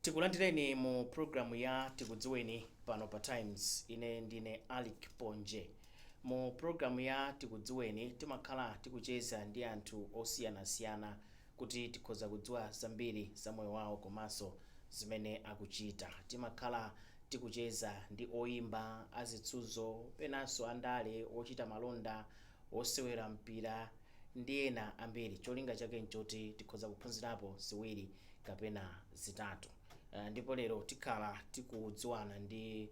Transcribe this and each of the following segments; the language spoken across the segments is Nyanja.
Tikulandireni mu programu ya Tikudziweni pano pa Times. Ine ndine Alick Ponje. Mu programu ya Tikudziweni timakhala tikucheza ndi anthu osiyanasiyana kuti tikhoza kudziwa zambiri za moyo wawo komanso zimene akuchita. Timakhala tikucheza ndi oyimba, azitsuzo, penanso andale, ochita malonda, osewera mpira ndi ena ambiri. Cholinga chake nchoti tikhoza kuphunzirapo ziwiri kapena zitatu. Ndipo lero tikhala tikudziwana ndi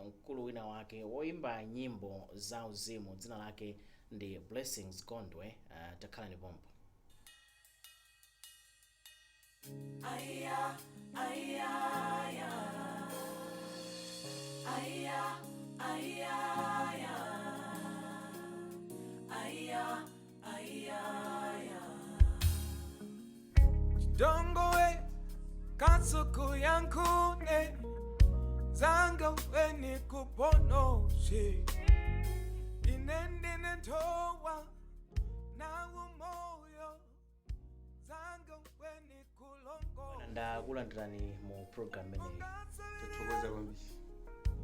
mkulu wina wake woimba nyimbo za uzimu, dzina lake ndi Blessings Gondwe. Takhalani pompo. Aya, aya, aya. Aya, aya, aya. Aya, aya, aya. Dongowe kasuku yankune zanga weni kuponoshe inendine ntowa nawo moyo zanga weni kulongo. Ndakulandirani mu program imeneyi. Tathokoza kwambiri.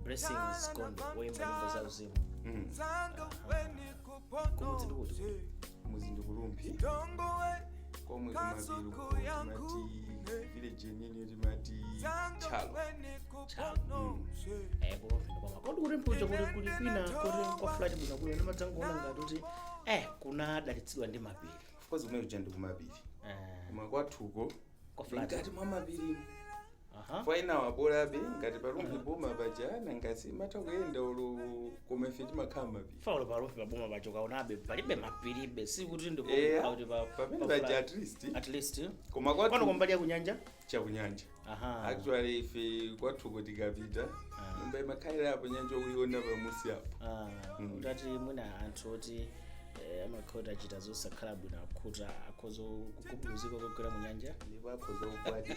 Blessings Gondwe, woimba nyimbo za uzimu. Zanga weni Kumudzi ndi kuti? kuponoshe. Kumuzi ndi ku Rumphi. Dongowe Komwe kumapiri timati village yenene timati zanga Chalo. weni kuponoshe. Ku Rumphi ndikwama kodi kuti mpuja kuli kwina kuti kwa flat bwino bwino ndimadzangoona ngati kuti kunadalitsidwa ndi mapiri. Of course, kumene kuja ndi kumapiri. Koma kwathuko Kwa flat. ngati mwa mapiri. Aha. Faina wabolabe ngati pa Rumphi boma paja nangasi matha kuyenda ulo, koma ife timakhala mapiri. Faulo pa Rumphi paboma pacho kaonabe palibe mapiribe, sikuti ndi Eya, kuti pa pamene pa paja flat. at least. At least. Koma pano kwathu kumbali ya kunyanja. Chakunyanja. Aha. Actually, ife kwathuko tikapita, nyumba imakhalira apo, nyanja ukuiona pamusi apo. Ah, utati mwina anthu oti amakhala achita zosakhala bwino akhuta akhoza kugubuduzika kugwera mu nyanja. Ndipo akhoza kukwati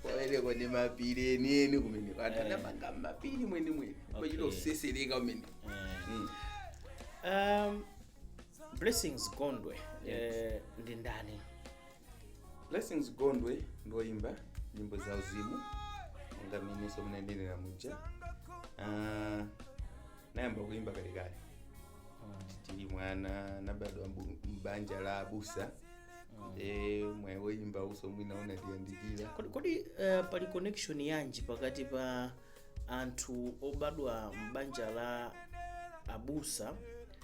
kwawereko ndi mapiri enieni kumene anthu anamanga mapiri mwenimweni, pachita kusesereka kumene. Blessings Gondwe ndi ndani? Blessings Gondwe ndoyimba nyimbo za uzimu monga mmenenso munanenera muja. Ah, nayamba kuimba kalekale tili mwana, nabadwa mbanja la abusa, mwayi woyimba uso mwina unatiyandikira. Kodi pali connection yanji pakati pa anthu obadwa mbanja la abusa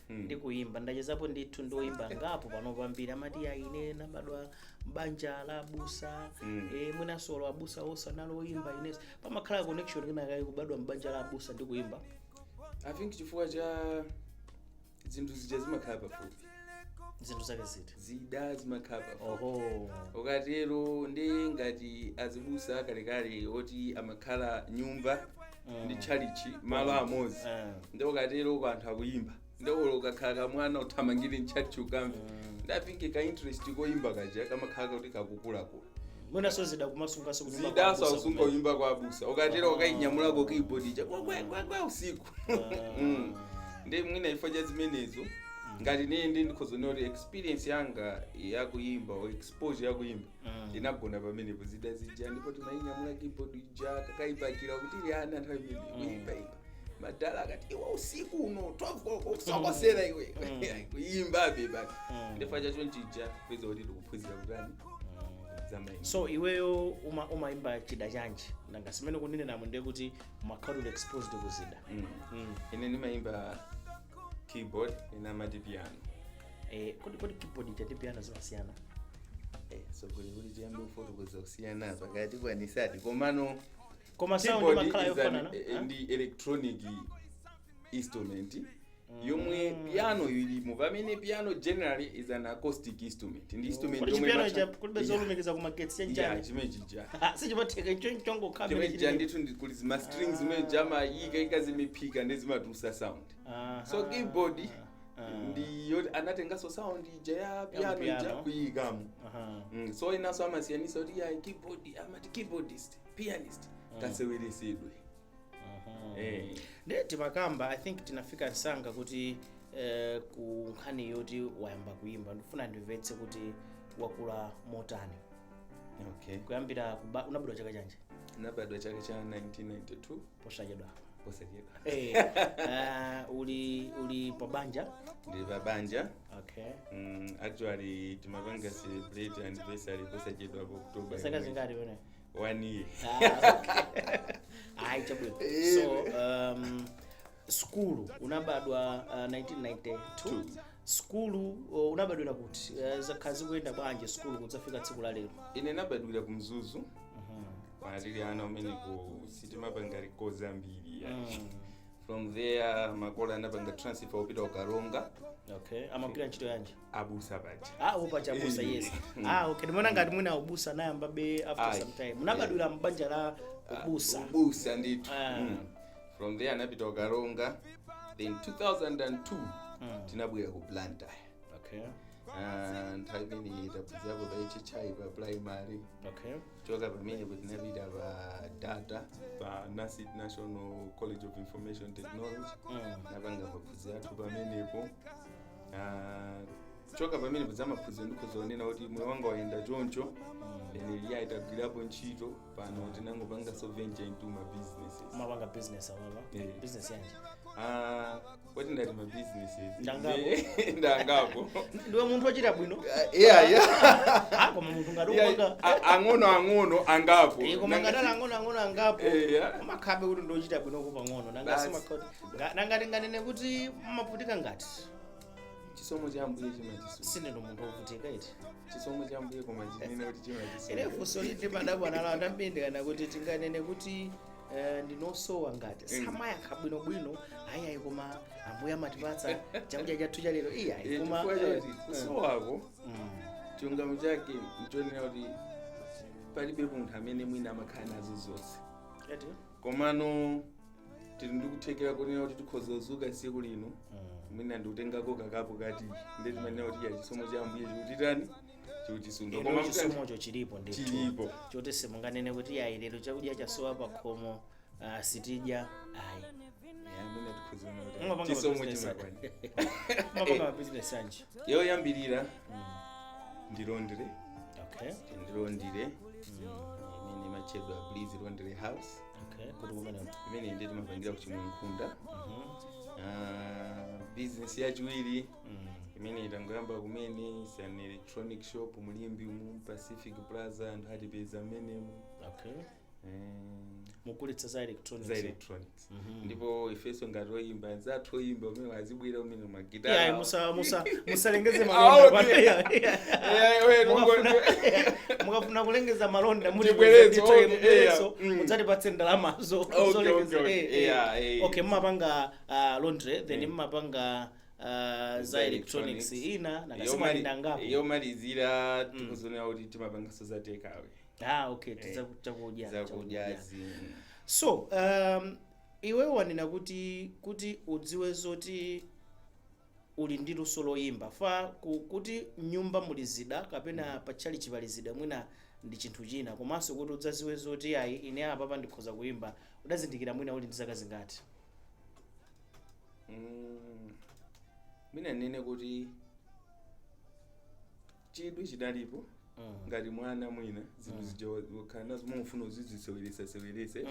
ndi kuyimba? Ndachezapo ndithu ndi oyimba ngapo pano pambiri, amati, "Ayi, ine nabadwa mbanja la abusa." Mwinanso olo abusa osanalo oyimba inenso. Pamakhala connection kenakayi kubadwa mbanja la abusa ndi kuyimba? I think chifukwa cha zinthu zija zimakhala pafupi. Zinthu zake ziti? Zida zimakhala pafupi. Oho. Ukatero ndi ngati azibusa akalekale oti amakhala nyumba ndi tchalichi malo amodzi. Ndi ukatero ku anthu akuyimba, ndi ulo ukakhala kamwana uthamangire mtchalichi ukamve. Ndi I think ka interest koyimba kaja kamakhala kuti kakukulakula. Mwinanso zida kumasungaso kunyumba kwa Zidaso abusa akusunga kumene. kunyumba kwa abusa, ukatero ukainyamulako keyboard ija kwakwakwa usiku. Ndi mwina chifukwa cha zimenezo, ngati nene ndi ndikhoza kuti experience yanga yakuyimba or exposure yakuyimba inagona pamenepo, zida zija, ndipo timayinyamula keyboard ija kakayipakira kuti ili ana nthawi imene kuyimbayimba, madala akati, "Iwe, usiku uno 12 koloko kusokosera iwe kuyimbabe basi." Ndifa chacho nchija kupeza kuti ndikuphunzira kutani zamayimba. So iweyo umayimba chida chanji? Nanga simene kunenenamo ndiye kuti umakhala uli exposed kuzida. Ine ndimayimba keyboard, ine amati piano. Kodi keyboard cha ndi piano zimasiyana? So kuli kuti tiyambe kufotokoza kusiyana pakati kwanisati, komano Koma sound keyboard imakhala is an, yofanana? ndi electronic instrument yomwe piano ilimo, pamene piano generally is an acoustic instrument, ndi instrument Kodi yomwe chipiano imatha- cha kulibe zolumikiza kumagetsi? Yeah, Chanchani? chimene chija. Sichimatheka chongokhala. Chimene chija ndithu kuli zima strings zimene jamayika ika zimiphika ndi zimatulusa sound. So keyboard ndi yoti anatenganso sound ija ya piano ija piano. kuyikamo. So inaso amasiyanisa kuti ya keyboard amati keyboardist, pianist, kaseweresedwe. Ndiye timakamba, I think tinafika msanga kuti ku nkhani yoti wayamba kuyimba. Ndifuna ndimvetse kuti wakula motani. Okay. Kuyambira unabadwa chaka chanji? Nabadwa chaka cha 1992. Posachedwa. Posachedwa. Uli pabanja? Ndili pabanja. Okay. Actually timapanga celebrate anniversary posachedwa pa October. Zaka zingati pene? One year. Ah, okay. Ayi, chabwino. So skulu unabadwa 1992. Two. Skulu unabadwira kuti? Zakhala zikuyenda bwanji skulu kudzafika tsiku la lero? Ine nabadwira ku Mzuzu. Panatili ana umene ku sitimapanga record ambiri. From there makolo anapanga transfer kupita ku Karonga. Okay, amagwira ntchito yanji? Abusa paja. Ah, upacha abusa. Yes. Ah, okay, ndimaona ngati mwina ubusa nayambabe after Ayi. some time. Unabadwira mbanja la ubusa. Ubusa ndithu. Ah. From there anapita ku Karonga, then 2002 tinabwera ku Blantyre. Ah, nthawi imene taphunzirapo pa HHI pa primary. Choka pamenepo tinapita pa data pa NACIT, National College of Information Technology. Napanga maphunziro athu pamenepo. Ah, choka pamenepo za maphunziro ndikhoza kuti moyo wanga wayenda choncho. Then liya itagwirapo ntchito, pano tinangopanga so venture into ma businesses. Mapanga business awapa? Eh. Business yanji? Ah, kwati ndati ma businesses. Ndangapo. Ndangapo. Ndiwe munthu wochita bwino. Yeah. Ah, koma munthu ngati Yeah, upanga ang'ono ang'ono angapo. Eh, koma ngati ali ang'ono ang'ono angapo, Yeah. umakhabe kuti ndochita bwinoko pang'ono. Nanga Basi. nangati nganene kuti mavutika ngati Chisomo cha Ambuye chimatisunga. Sindino munthu wovutika iti? Chisomo cha Ambuye, koma chinene kuti chimatisunga. Ine funso liti padabwa nalo andambindikana kuti tinganene kuti ndinosowa ngati samayankha bwinobwino. Ayiayi, koma Ambuye amatipatsa chakudya chathu cha lero. Iyayi, koma Chifukwa choti kusowako, chilungamo chake nchonena kuti palibe munthu amene mwina amakhala nazo zonse. Eti? Komano tili ndikuthekera kunena kuti tikhoza kuzuka tsiku lino, mwina ndikutengako kakapo kati ndi timanena kuti ya, chisomo cha Ambuye chikutitani, chikutisunga. Ino Koma chisomocho chilipo ndithu? Chilipo. Choti simunganene kuti ayi, lero chakudya chasowa pa khomo, sitidya, ayi? Yeah, mwina tikhoza kunena kuti Mumapanga chisomo mabusiness chimakwana. Mumapanga mabizinesi anji? Yoyambirira ndi laundry. Ndi laundry imene imatchedwa Breeze Laundry House. Okay, kuti kumene? Imene ndi timapangira ku Chimwankhunda. Ah, business yachiwiri imene itangoyamba kumene is an electronic shop mu Limbe mu Pacific Plaza, anthu atipeza mmenemo. Mugulitsa za electronics? Za electronics. Ndipo ifenso ngati oyimba, anzathu oyimba umene azibwera umene Yeah, magitara. Musalengeze Ah, malonda okay. pano. Yeah, wait, Mukafuna kulengeza malonda Tibwerezo, okay, mutibwerezo, yeah. mudzatipatse ndalamazo zolengeza. Okay. Yeah, Okay, mmapanga laundry, then mmapanga za electronics ina nakasimalinda ngapo? Yomalizira tikuzonera kuti timapanganso za takeaway. Ah, okay, chakudya. Zakudyazi. So iwe wanena kuti udziwe zoti uli ndi luso loyimba fa kuti nyumba muli zida kapena patchalichi pali zida mwina ndi chinthu china, komanso kuti udzaziwe zoti ayi, ine apa ndikhoza kuyimba, udazindikira mwina uli ndi zaka zingati? Mwina nene kuti chidwi chidalipo. Ngati mwana mwina zinthu zija ukhala nazo mumufuna uziziseweresa sewerese.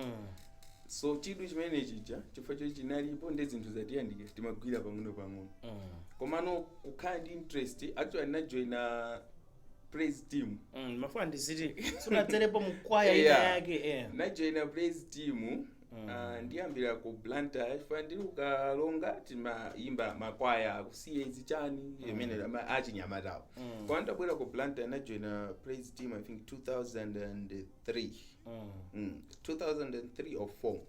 So chidwi chimene chija, chifukwa choti chinalipo ndi zinthu zatiyandikira, timagwira pang'ono pang'ono. Komano kukhala ndi interest, actually ndinajoina praise team. Mafuna ndiziti sunadzerepo mukwaya ina yake? Najoina praise team. Ndiyambira ku Blantyre, chifukwa ndili ku Karonga timayimba makwaya akusiye izi chani imene achinyamatawo. Koma ndabwera ku Blantyre najoina praise team, I think 2003. 2003 or 4,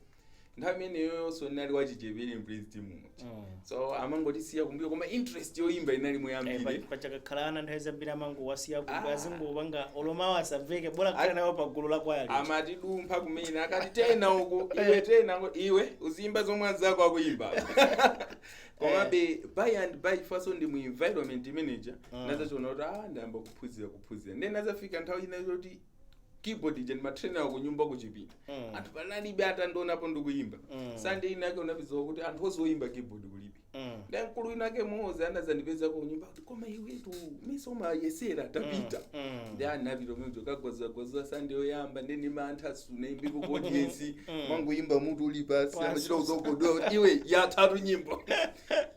nthawi imeneyonso ndinali wachichepere mu praise team muja. So amangotisiya kumbuyo, koma interest yoyimba inali moyambire. Pachakakhala ana nthawi zambiri amangowasiya kumbuyo, Ah. azingopanga olomawo asamveke, bola kukhala nawo pagulu la kwaya lija. Amatidumpha kumene akati tena uko iwe, tena uko iwe, uzimba zomwe anzako akuyimba. Komabe by and by, faso ndi mu environment imeneja, nazachiona kuti ah, ndayamba kuphunzira. Ndiye nazafika nthawi ina yoti keyboard ija ndimatrainera kunyumba kuchipinda. Anthu panalibe atandionapo ndikuyimba. Sunday inake unapeza kuti anthu ozoyimba keyboard kulibe. Ndi mkulu wina ake mozi anazandipeza ku nyumba kuti, "Koma iwetu miso umayesera, tapita." Ndi anapita umene kagwazagwaza Sunday yoyamba, ndeni mantha, sunaimbiko ku audience, mangoyimba mutu uli pasi. Pasi. Amachita kuzogodowa kuti iwe yatatu nyimbo,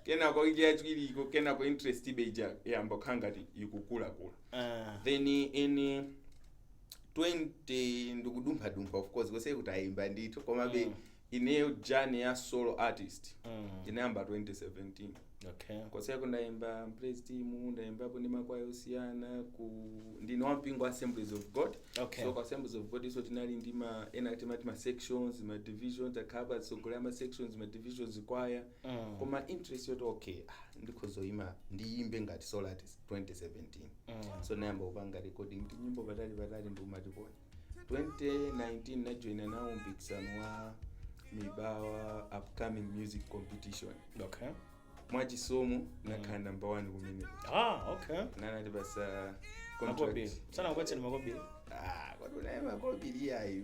kenako iki yachiwiriko, kenako interest ibe ija yamba kukhala ngati ikukulakula. Then in 20, ndikudumphadumpha of course, kose kuti ayimba ndithu, komabe ineyo journey ya solo artist inayamba 2017. Koseko ndayimba praise team, ndayimbapo ndi makwaya osiyana ku, ndine wampingo Assemblies of God. So ku Assemblies of God iso tinali ndi ma ena timati ma sections, ma divisions, akhapa atsogolera ma sections, ma divisions, choir. Koma interest yoti okay, ndikhozoyima ndiyimbe ngati solo artist, 2017. So nayamba kupanga recording ndi nyimbo patali patali ndikumatiponya. 2019 najoina nawo mpikisano wa Mibawa Upcoming Music Competition. Mwachisomo nakhala number one kumene. Ah, okay. Nanati basa Makobiri. contract. Sana kupatseni makobiri? Ah, kodi naye makobiri ayi,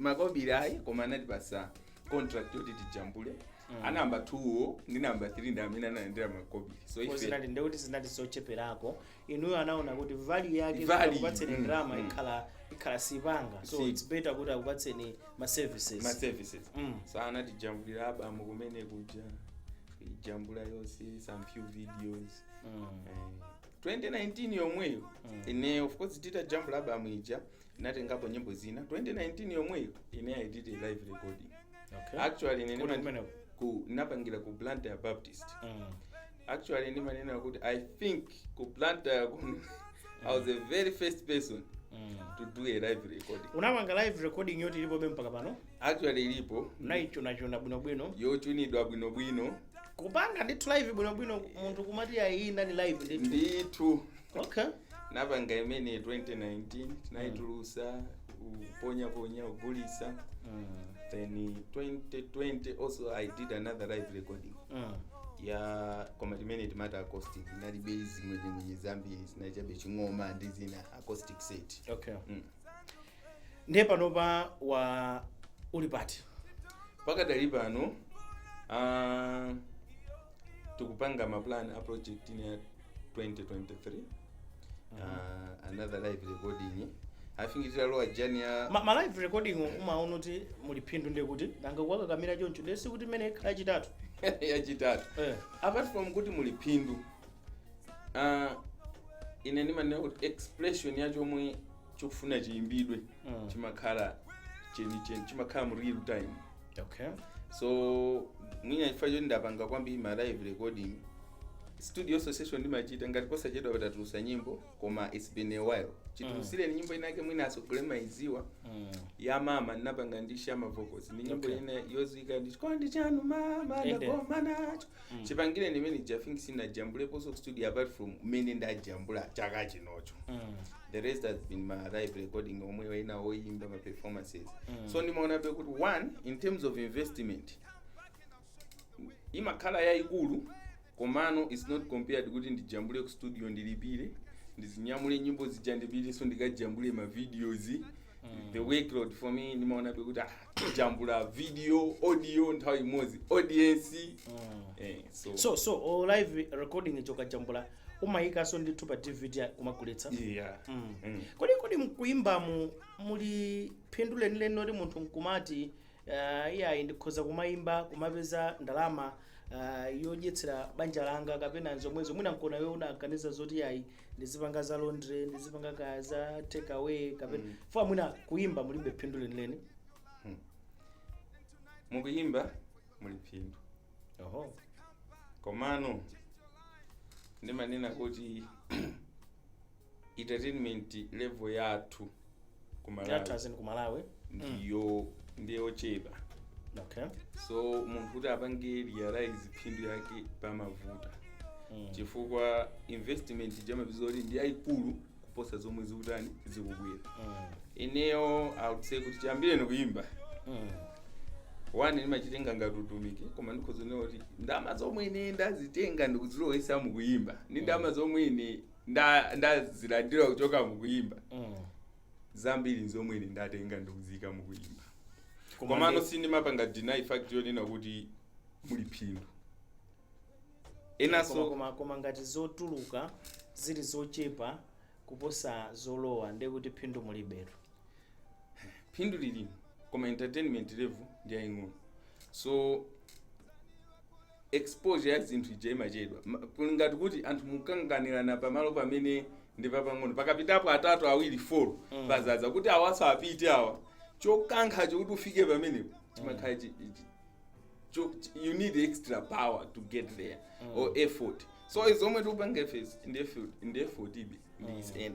makobiri ayi, koma anati basa contract yoti tijambule. Anamba 2 ndi namba 3 ndi amene analandira makobiri, so ife Zinali ndekuti zinali zocheperako, inuyo anaona kuti value yake Value, akupatseni ndalama ikhala sipanga, so it's better kuti akupatseni ma services. Ma services. So anatijambulira album kumene kuja, ijambula yonse, some few videos. 2019 yomweyo ine of course titajambula album ija, inatengapo nyimbo zina. 2019 yomweyo ine I did a live recording. Actually ine Kuti kumeneko? Ku napangira ku Blantyre Baptist. Actually ndimanena kuti I think ku Blantyre kuno I was the very first person to do a live recording. Unapanga live recording yoti ilipobe mpaka pano? Actually ilipo. Unayichunachuna bwinobwino? Yochunidwa bwinobwino. Kupanga ndithu live bwinobwino, munthu kumati ayina ni live ndithu? Ndithu. Napanga imene 2019, tinayitulusa, uponyaponya, kugulisa. Then 2020 also I did another live recording ya, koma timene timati acoustic, inalibe zimwenyemwenye zambiri, zinachabe ching'oma ndi zina, acoustic set. Ndiye panopa wa uli pati? Pakadali pano tikupanga maplan a project ine ya 2023, another live recording. I think italowa jani ya Ma live recording umaona kuti muli phindu, ndiye kuti nanga kuwakakamira choncho, ndiye sikuti imene ikhala yachitatu? Yachitatu. Apart from kuti muli phindu, ine ndimanena kuti expression ya chomwe chikufuna chiyimbidwe chimakhala chenicheni, chimakhala mu real time. So mwina chifukwa choti ndapanga kwambiri ma live recording, studio session ndimachita ngati posachedwa patatulusa nyimbo, koma it's been a while chitulusireni nyimbo inake, mwina asogole maiziwa, ya mama, ndinapanga ndi Shama Vocals, ndi nyimbo ina yozika ndi "Chikondi chanu mama Ende. ndagoma nacho". Chipangire ndimene jafink sinajambuleponso ku studio apart from mmene ndajambula chaka chinocho. The rest has been my live recording omwe waina woyimba, ma performances. So ndimaonabe kuti one, in terms of investment imakhala yayikulu, komano it's not compared kuti ndijambule ku studio, ndilipire, ndizinyamule nyimbo zija, ndipite ndikajambule ma videos. The workload for me, ndimaonabe kuti jambula video, audio nthawi imodzi, audience, so, So o live recording chokajambula umayikanso ndithu pa DVD kumagulitsa? Yeah. Kodi mkuimbamu muli phindu lenileni loti munthu nkumati, iyayi, ndikhoza kumayimba kumapeza ndalama yodyetsera banja langa kapena zomwezo? Mwina nkona iwe unaganiza zoti iyayi, ndizipanga za laundry, ndizipanga kaya za take away kapena mm. Mwina kuimba mulibe phindu lenileni? Mukuyimba muli phindu. Komano ndimanena kuti entertainment level yathu kumalawi Yathu azini kumalawi ndiyo ndiyochepa. So munthu kuti apange realize phindu yake pamavuta, chifukwa investment jamapeza kuti ndi yayikulu kuposa zomwe zikutani, zikubwera. Ineyo I would say kuti chiyambireni kuyimba, one, ndimachitenga ngati utumiki, koma ndikhozonera kuti ndama zomwe ine ndazitenga ndikuzilowesa mukuyimba ndi ndama zomwe ine ndazilandira kuchoka mukuyimba, zambiri nzomwe ine ndatenga ndikuzika mukuyimba. Koma Komano sindimapanga deny fact yonena kuti muli phindu. Enanso Koma ngati zotuluka zili zochepa kuposa zolowa, ndiye kuti phindu mulibetu. Phindu lilimo, koma entertainment level ndi yaying'ono, so exposure ya zinthu ija imachedwa. Kuli ngati kuti anthu mukanganirana pamalo pamene ndi papang'ono, pakapitapo atatu, awiri, four, pazaza kuti awaso apite awa. Chokankhacho kuti ufike pamenepo chimakhala you need extra power to get there or effort. So zomwe tikupanga ife ndi effort ibe,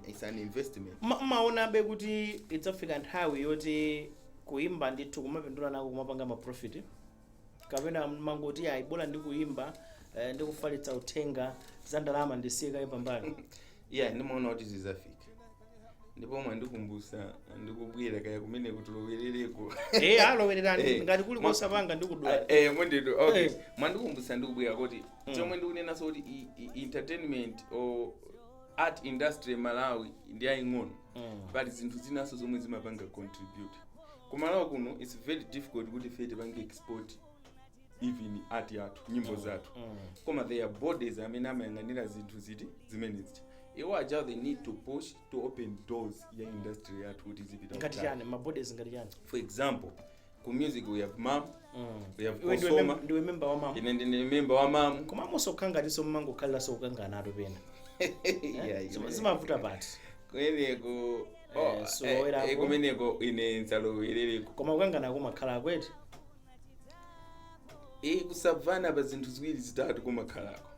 it's an investment. Mmaonabe kuti idzafika nthawi yoti kuimba ndithu kumapindula nako, kumapanga ma profit, kapena mangoti ayi, bola ndi kuimba ndi kufalitsa uthenga, za ndalama ndisiye kaye pambali? Yeah, ndimaona kuti zizafika, ndipo mwandikumbusa ndikubwera kaya kumene kuti lowerereko. Alowererani. Ngati kuli kosapanga ndikudula. Mwendido, okay. Mwandikumbusa ndikubwera kuti chomwe ndikunenaso kuti entertainment or art industry Malawi ndi yaying'ono, but zinthu zinaso zomwe zimapanga contribute. Kumalawi kuno it's very difficult kuti ife tipange export even art yathu, nyimbo zathu, koma there are bodies amene amayang'anira zinthu ziti zimenezi. Iwo aja, they need to push to open doors ya industry yathu kuti zipita Ngati kutali. chani? Ma bodies ngati chani? For example, ku music we have MAM, we have Iwe ndiwe COSOMA. Ndiwe member wa MAM? Ine ndine member wa MAM. Koma musokha ngatinso mmangokhaliraso kukanganato pena. Yeah. Zimavuta pati? Kumeneko oh, So eh, kumeneko ine nzalowerereko. Koma kukangana kumakhala akweti? Kusavana pa zinthu ziwiri zitatu kumakhalako,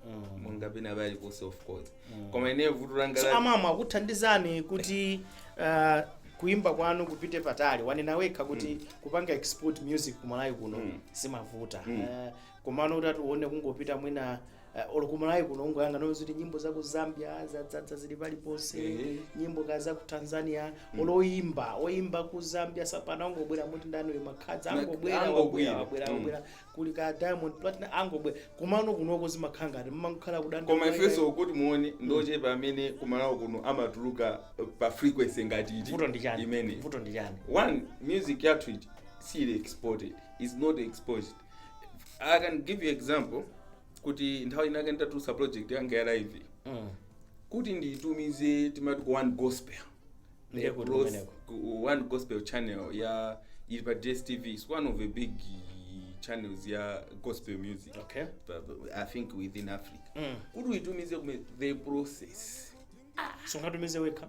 monga pena paliponse, of course, koma ine vuto langa So a MAM akuthandizani kuti kuimba kwanu kupite patali. Wanena wekha kuti kupanga export music kumalawi kuno zimavuta. Komano kuti atione kungopita mwina olo kumalawi kuno, ungoyanga kuti nyimbo za ku Zambia zadzadza, zili paliponse. Nyimbo ka za ku Tanzania, olo oyimba ku Zambia sapano angobwera muti ndani uyu, Makhadzi, angobwera. Angobwera. Wabwera, wabwera, wabwera. Kuli ka Diamond Platinum, angobwera. Kumano kunoko zimakhala ngati mmakhala kudanda. Koma ifenso kuti muone, ndochepa amene kumalawi kuno amatuluka pa frequency ngati iti Vuto ndi chani? imene. Vuto ndi chani? One, music yathu iti sili exported, is not exposed. I can give you example kuti nthawi inake nditatulutsa project yanga ya live, kuti ndiyitumize, timati ku One Gospel. Ndiye kuti kumeneko? Ku One Gospel channel ya ili pa DStv. It's one of the big channels ya gospel music, I think within Africa. Kuti uyitumize kume, the process. Sungatumize wekha?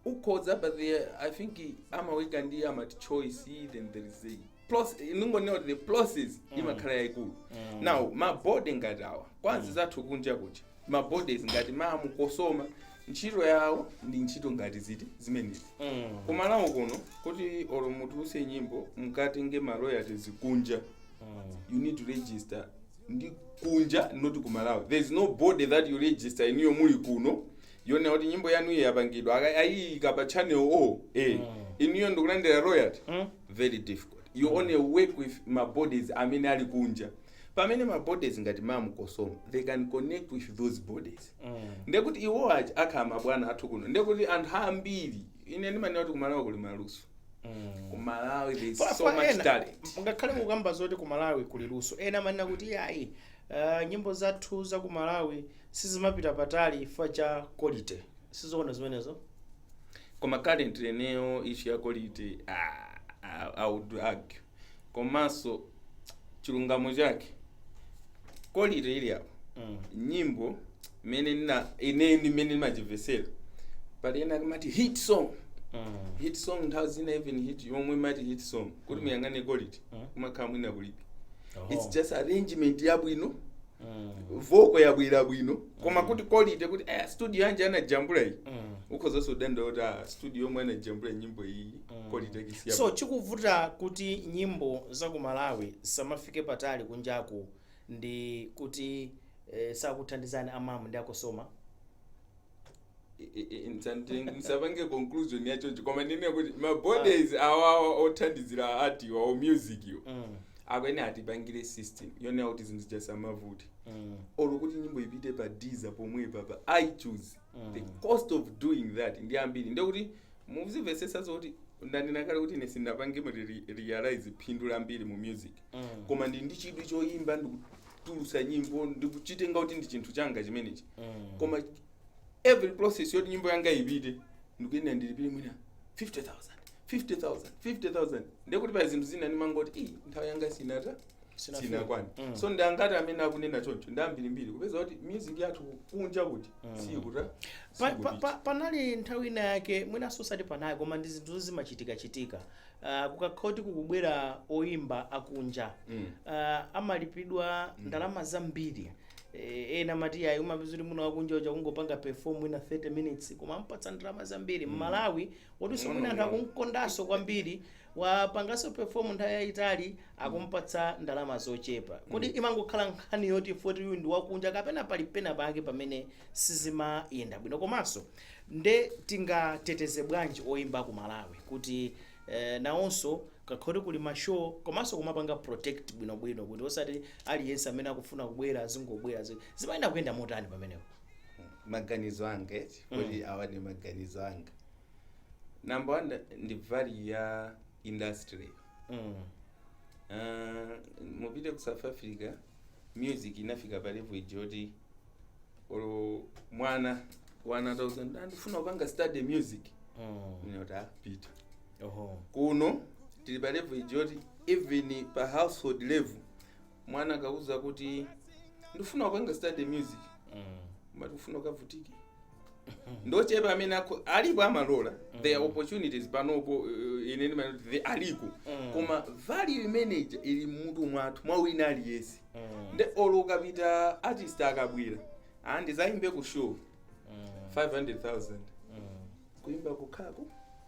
Ukhoza, but I think amaweka ndi amati choice, then there is a plus ningonena kuti the process imakhala yayikulu. Now ma body ngati awa kwanzi zathu kunja kuja, ma bodies ngati MAM, COSOMA, ntchito yawo ndi ntchito ngati ziti zimenezi. Kumalawi kuno, kuti olo mutuluse nyimbo, mukatenge ma royalties kunja, you need to register ndi kunja, not ku Malawi. There is no body that you register iniyo muli kuno yonena kuti nyimbo yanu iyi yapangidwa, ayiyika pa channel o iniyo ndikulandira royalty. Very difficult. You only work with ma bodies amene ali kunja, pamene ma bodies ngati MAM, COSOMA, they can connect with those bodies. Ndekuti iwo aja akhala mabwana athu kuno. Ndekuti anthu ambiri, ine ndimanena kuti kumalawi kuli maluso. Ku Malawi there is so much talent. Ngakhale kukamba zoti ku Malawi kuli luso, ena amanena kuti ayi, nyimbo zathu za ku Malawi sizimapita patali chifukwa cha quality. Sizoona zimenezo? Koma currently eneyo issue ya quality, ah, I would argue. Komanso chilungamo chake, quality ili apo. Nyimbo imene nina ine ndimene ndimachimvesera, pali ena akamati hit song, hit song nthawi zina, even hit yomwe imati hit song, kuti muyang'ane quality, kumakhala mwina kulibe. It's just arrangement yabwino, vocal yabwera bwino, koma kuti quality, kuti studio yanje anajambula iyi, ukhozanso udanda kuti studio yomwe anajambula nyimbo iyi, quality yake si So chikuvuta kuti nyimbo za ku Malawi zisamafike patali kunjaku ndi kuti sakuthandizani a MAM ndi a COSOMA? Ndisapange conclusion yachocho, koma ndine kuti ma bodies awawa othandizira art-wa o music yo akwene atipangire system yonena kuti zinthu zisamavute, olo kuti nyimbo ipite pa Deezer pomwepa, pa iTunes. The cost of doing that ndi ambiri. Ndekuti muzimvesesa zoti ndanena kale kuti ine sindinapange realize phindu lambiri mu music, koma ndi chidwi choyimba. Ndikutulusa nyimbo, ndikuchitenga kuti ndi chinthu changa chimenechi, koma every process yoti nyimbo yanga ipite, ndikuyenda ndilipire mwina 50,000, 50,000, 50,000. Ndekuti pa zinthu zina ndimangoti, "Ii, nthawi yanga sinata." Sinafika. Sinakwana. So ndangati amene akunena choncho ndi ambirimbiri, kupeza kuti music yathu kunja kuti sikuta. Panali nthawi ina yake, mwinanso osati panali, koma ndi zinthu zimachitika-chitika, kukakhala kuti kukubwera oyimba akunja, amalipidwa ndalama zambiri. Ena amati ayi, umapeza kuti muno wakunja uja kungopanga perform ina 30 minutes, koma ampatsa ndalama zambiri. Mmalawi wotinso mwina anthu akumkondanso kwambiri, wapanganso perform nthawi yayitali, akumpatsa ndalama zochepa. Kodi imangokhala nkhani yoti foti uyu ndi wakunja, kapena pali pena pake pamene sizimayenda bwino? Komanso nde tingateteze bwanji oyimba ku Malawi kuti nawonso kakhoti kuli ma show, komanso kumapanga protect bwinobwino, kuti osati aliyense amene akufuna kubwera azingobwera? Zimayenda kuyenda motani pamenepo? Maganizo anga eti, kuti awa ndi maganizo anga. Number one ndi value ya industry. Mupite ku South Africa, music inafika pa level iji yoti olo mwana 1000 andifuna kupanga study music, ine kuti apita. Kuno tili pa level iji yoti even pa household level, mwana akauza kuti ndifuna kupanga study music, mati ufuna ukavutike. Ndochepa amene alipo amalola. There are opportunities panopo, ine ndimati aliko, koma value imeneja ili mmutu mwathu mwa wina aliyense. Nde olo ukapita, artist akabwera, andizayimbe ku show, 500,000, kuimba kukhako.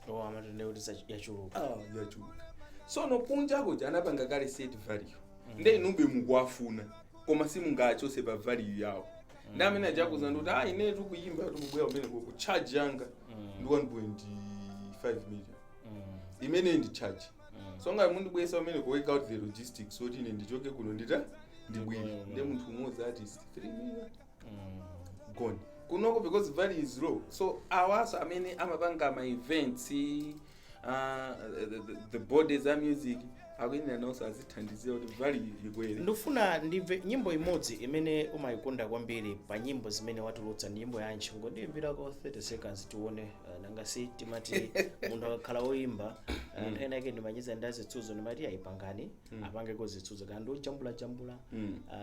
Oh, amatende kuti yachuluka. Ah, yachuluka. Sono kunja kuja anapanga kale set value, nde inube mukuwafuna, koma simungachose pa value yawo. Ndi amene ajakuza ndikuti, ah, ine tikuyimba, tikubwera umene ku charge yanga ndi 1.5 million, imene ndi charge. So ngati mundibwesa umene ku work out the logistics kuti ine ndichoke kuno ndita ndibwere, ndi munthu umodzi artist, 3 million gone kunoko, because value is low. So awaso amene amapanga ma events, the bodies a music akuyenera nawonso azithandizira kuti value ikwere. Ndifuna ndimve nyimbo imodzi imene umayikonda kwambiri pa nyimbo zimene watulutsa. Ndi nyimbo yanji? Ngondiyimbirako 30 seconds tione. Nanga si timati munthu akakhala woyimba, nthawi inake ndimachiza ndi azitsuzo, ndimati ayipangani, apangeko zitsuzo kandi ojambulajambula.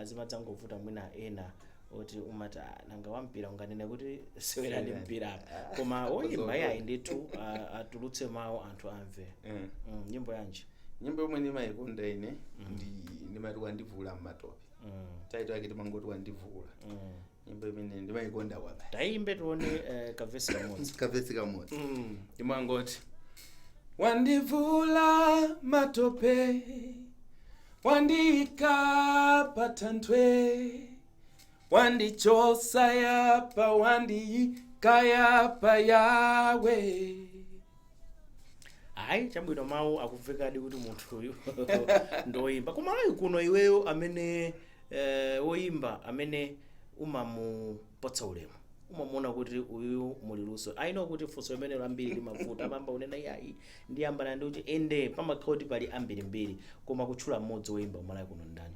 Zimadzangovuta mwina ena oti umati, "Ah, nanga wampira unganene kuti sewerani Sewerani. mpira apa?" Koma woyimba yayi ndithu, atulutse mawu anthu amve. Nyimbo yanji? Nyimbo yomwe ndimayikonda ine ndi ndimati "Wandivula Mmatope". Title yake timangoti "Wandivula". Nyimbo imene ndimayikonda kwabasi. Tayimbe tione, kavesi kamodzi. Kavesi kamodzi. Imangoti, "Wandivula matope, wandiyika patanthwe, wandichosa yapa, wandiyika yapa yawe." Ayi, chabwino, mawu akuvekadi kuti munthu uyu ndoyimba. Kumalawi kuno, iweyo amene woyimba amene umamupatsa ulemu, umamuona kuti uyu muli luso? I know kuti funso limene lambiri limavuta, amamba unena iyayi, ndiyambana ndi kuti ende pamakhala kuti pali ambirimbiri, koma kutchula mmodzi woyimba kumalawi kuno ndani?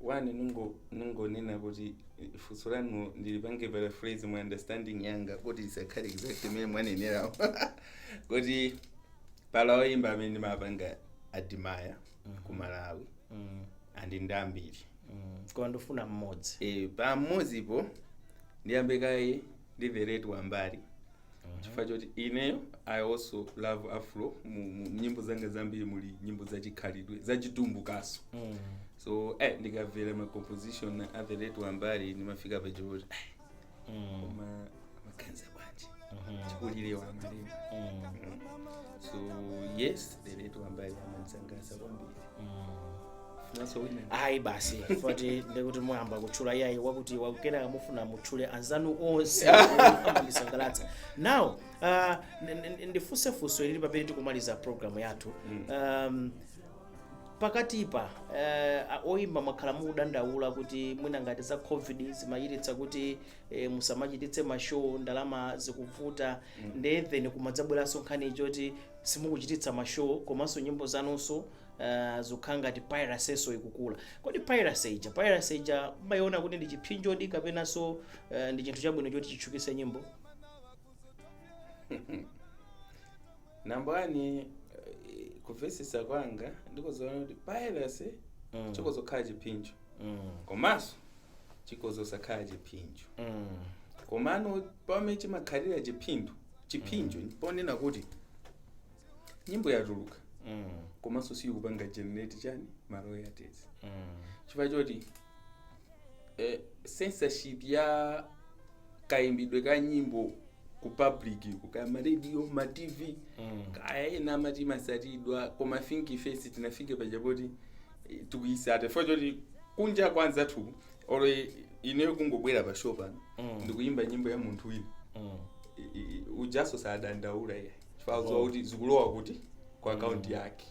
One, nungonena kuti funso lanu ndilipange paraphrase mu understanding yanga kuti isakhale exact imene mwanenerawo, kuti pala oyimba amene ndimapanga admire ku Malawi, andi ndi ambiri. Koma ndifuna mmodzi. E, pammodzipo ndiyambe kaye ndi the late Wambali, chifukwa choti ineyo I also love afro. Mu nyimbo zanga zambiri muli nyimbo zachikhalidwe, zachitumbukaso. So ndikamvera ma composition a the late Wambali, ndimafika pachoti, koma amaganiza bwanji chikulire wamalemu? So yes, the late Wambali amandisangalatsa kwambiri. Funanso wina? Ayi, basi, foti ndikuti muyamba kutchula iyayi wakuti wakukera, mufuna mutchule anzanu onse amandisangalatsa. Now ndifunse funso ilili pamene tikumaliza programu yathu. Pakatipa oyimba mwakhala mukudandaula kuti mwina ngati za COVID zimachititsa kuti musamachititse ma show, ndalama zikuvuta. Nde then kumadzabweranso nkhani choti simukuchititsa ma show, komanso nyimbo zanunso. Zikukhala ngati piracy ikukula. Kodi piracy ija mmayiona kuti ndi chipsinjodi kapenanso ndi chinthu chabwino choti chitchukise nyimbo? Number one, kumvesesa kwanga ndikuzoona kuti piracy chikozokhala chipsinjo komanso chikozosakhala chipsinjo. Komano pamene chimakhalira chipsinjo ponena kuti nyimbo yatuluka komanso siyikupanga generate chani, ma royalties, chifukwa choti censorship ya kayimbidwe ka nyimbo ku public, ku kaya ma radio, ma TV, kaya ena amati masatidwa, koma think ifesi tinafike pachapoti tikuyisata, chifukwa choti kunja kwanza tu olo ineyo kungobwera pa show pano ndikuyimba nyimbo ya munthu wina, ujaso sadandaula iye chifukwa oh, kuti zikulowa kuti ku account yake.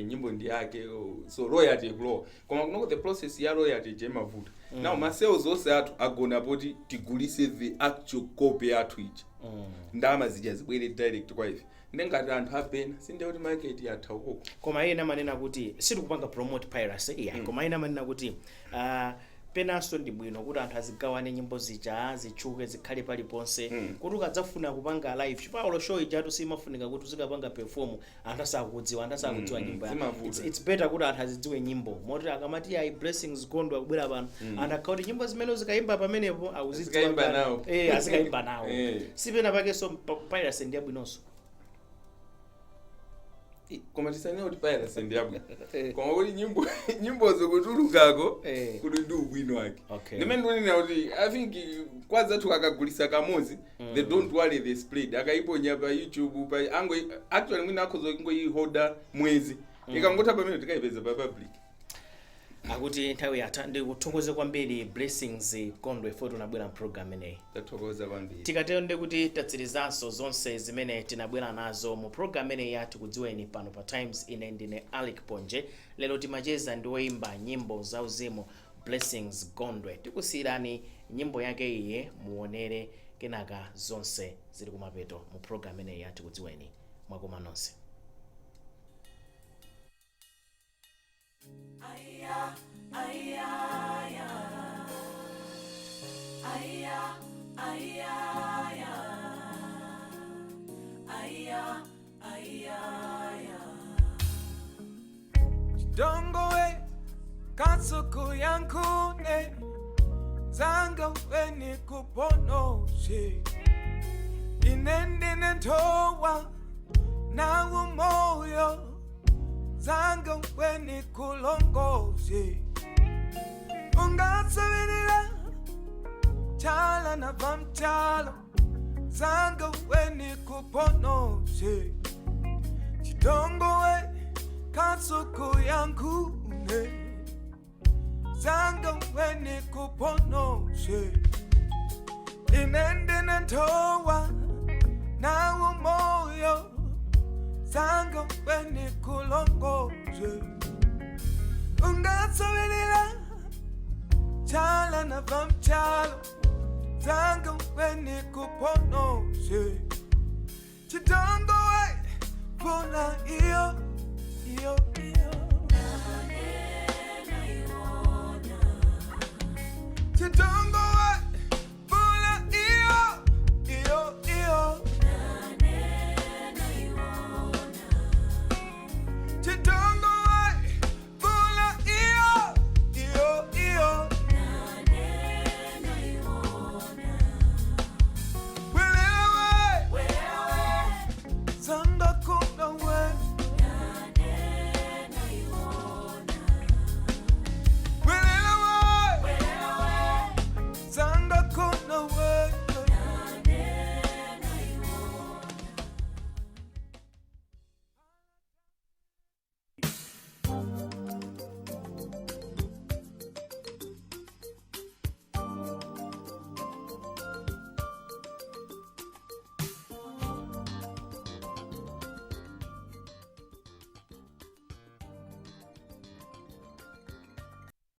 Nyimbo ndi yake, so royalty ikulowa. Koma kunoko the process ya royalty ije imavuta. Now ma sales onse athu agona poti tigulise the actual copy yathu ija, ndalama zija zibwere direct kwa ife. Ndengati anthu apena sinde kuti market yatha ukoko. Koma ena amanena kuti sitikupanga promote piracy iya, koma ena amanena kuti penanso ndi bwino kuti anthu azigawane nyimbo zija, zitchuke, zikhale paliponse, kuti ukadzafuna kupanga live, chifukwa show ijatu simafunika kuti uzikapanga perform anthu asakudziwa, anthu asakudziwa nyimbo yako. Zimavuta. It's better kuti anthu azidziwe nyimbo, moti akamati ayi, Blessings Gondwe akubwera pano, anthu akhala kuti nyimbo zimene uzikayimba pamenepo akuzidziwa Azikayimba kale. nawo. Azikayimba nawo. Sipena pakenso piracy ndi yabwinonso. Koma tisanene kuti piracy ndi yabwino, koma kuti nyimbozo kutulukako kuti ndi ubwino wake. Ndimene ndikunena kuti I think kwazathu akagulisa kamodzi, they don't worry the spread. Akaiponya pa YouTube pa ango, actually mwina akhoza kungoyihoda mwezi, ikangotha pamene tikayipeza pa public. Akuti nthawi yatha. Ndikuthokoze kwambiri, Blessings Gondwe, foti unabwera mpulogalamu imeneyi. Tathokoza kwambiri. Tikatero ndi kuti tatsirizanso zonse zimene tinabwera nazo mu program imeneyi ya Tikudziweni pano pa Times. Ine ndine Alick Ponje. Lero timacheza ndi woyimba nyimbo zauzimu Blessings Gondwe. Tikusiyirani nyimbo yake iye muonere, kenaka zonse zili kumapeto mu program imeneyi ya Tikudziweni. Mwakoma nonse. Aya, aya, aya. Aya, aya, aya. Aya, aya, aya. Chidongowe katsuku yankune zanga weni kuponoshe inendine ntowa nawu moyo zanga weni kulongoshe ungatsabirira chala na vamchalo zanga weni kuponoshe chidongowe katsuku yankune zanga weni kuponoshe inendine ntowa nawu moyo zanga weni kulongoshe ungatsabirira chala na vamchalo zanga weni kuponoshe.